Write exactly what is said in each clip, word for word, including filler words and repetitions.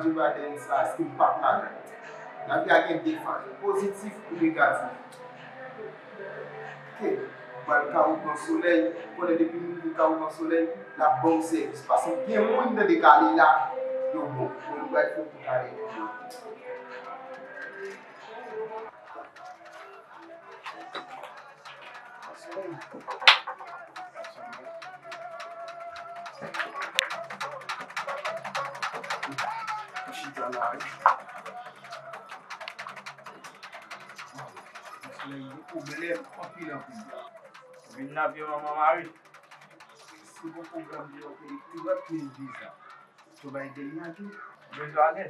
Joe Biden sa, èske m p ap ladan l? Lavi a gen de faz, pozitif ou negatif. Ok, m al ka ou pran solèy, ou konnen depi m rive ka ou pran solèy, l ap ban m sèvis. Paske gen moun nan dekale la, yo bon. Bon, nou bay fò pou kale. Chita la wi. Solèy gen pwoblèm anpil anpil. Vin nan pye manman mari. Se bon pwogram de yon elektorat pou yon viza. Joe Biden nan tou. Bezwen ale.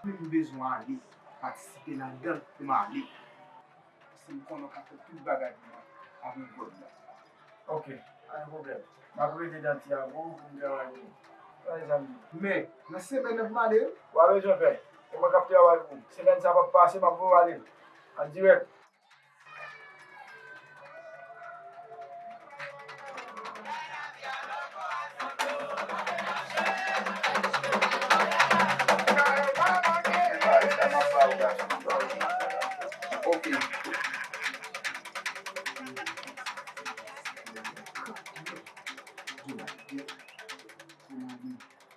Wi, m bezwen ale. Patisipe ladan l pou m ale. Paske m konnen w ka fè tout bagay pou mwen avèk vòt la. Ok, pa gen pwoblèm. M ap rete nan Tiago pou m travay pou ou. Wi, zanmi. Men, nan semèn nan pou m ale wi. W a bezwen fè. Se mwen k ap travay pou ou. Semèn sa p ap pase, m ap voye w ale. An dirèk. Ok.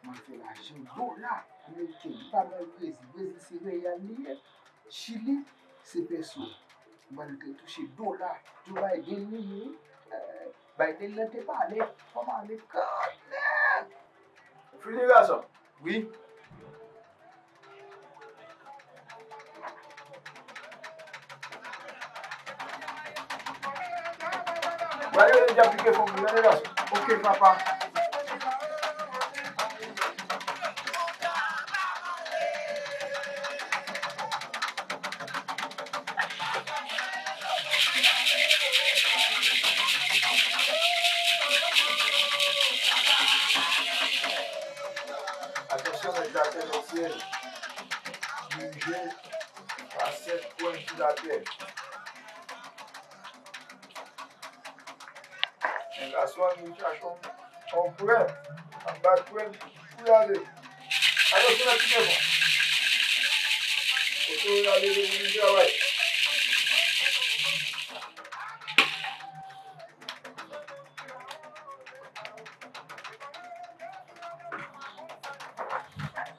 Mwen fè lajan dola ameriken. Li pa bay Brezil. Brezil se reyal li ye. Chili se pèso. Mwen te touche dola. Joe Biden li ye. Eh, Biden nan te pale. Kòman ale kanmenm? Fini gason. Wi. Gade, gade, deja pike fon pou gade gason. Ok, papa. Atansyon, mèt latè, mesye. Dirije pa sèt kwen sou latè. Men gason an vin chache yon, yon prè, ap bat prè pou y ale. Ale sou nan ti pèpon. Kote w ale, vin travay.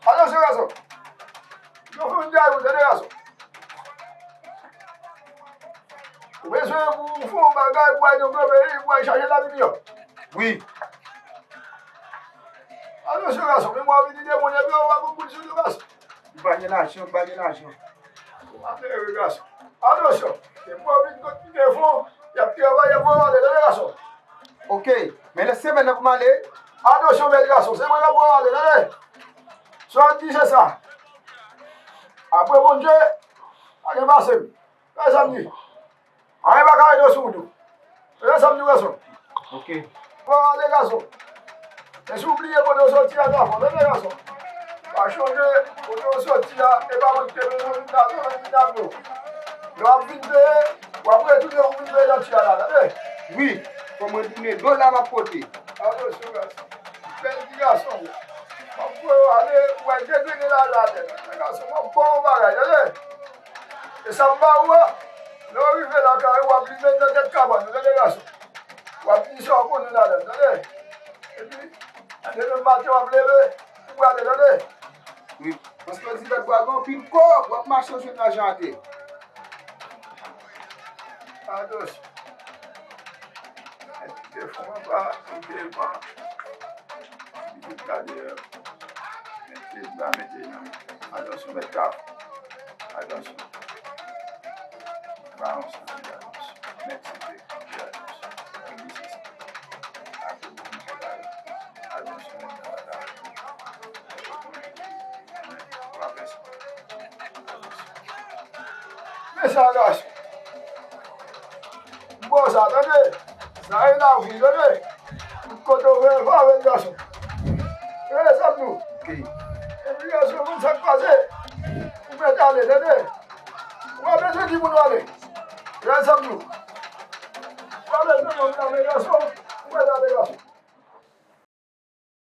Atansyon, gason. Yo fè yon dayou, tande, gason. Ou bezwen pou w fè yon bagay pou al nan gwo peyi, pou al chache lavi miyò. Wi. Atansyon, gason, men mwen vin ide moun epi yo pa pou kout sou nou, gason. M pa gen lajan, m pa gen lajan. Ou malere, gason. Atansyon, se pou yo vin kot pike fon, y ap travay, y ap voye w ale, tande, gason. Ok, men lè semèn nan pou m ale. Atansyon, bèl gason, se mwen k ap voye w ale, tande. Sa w di, se sa. Apre Bondye, pa gen pase m. Sa sa m di. Anyen pa ka rete sou wout ou. Se sa m di w, gason. Ok. Bon, ale, gason. E si w bliye kote w soti a, ta fò, tande, gason. Pa chonje kote w soti a, e pa mwen ki te bezwen vin la, non, vin la, non. Lè w ap vin peye, w ap retounen pou vin peye nan ti a la, tande. Wi, fò m retounen, dola m ap pote. Atansyon, gason. Bèl ti gason. M ap voye w ale, ou pral degrene la, la, tande, gason. M ap ba w yon bagay, tande. E sa m ba ou a, lè w rive lakay ou, w ap limen nan tèt kabann ou, tande, gason. W ap di sa w konnen ladan l, tande. Epi, demen maten, w ap leve, ou prale, tande. Wi, paske w di lòt bò a gen anpil kòb, w ap mache w jwenn lajan atè. Atansyon. Mete fon anba, mete devan. Mete gade, mete la, mete nan. Atansyon, mèt kaf. Atansyon. Ba yon senti, atansyon. Mèt senti, atansyon. Mèt senti. Atansyon, mèt kaf. Men sa, gason. M ba w sa, tande. Sa e lavi, tande. Tout kote w vle, va avèk gason. Tande sa m di w. Ok. Epi gason, konn sa k pase. Ou mèt ale, tande. Ou pa bezwen di moun w ale. Tande sa m di w. Ou pa bezwen moun ale, gason. Ou mèt ale, gason.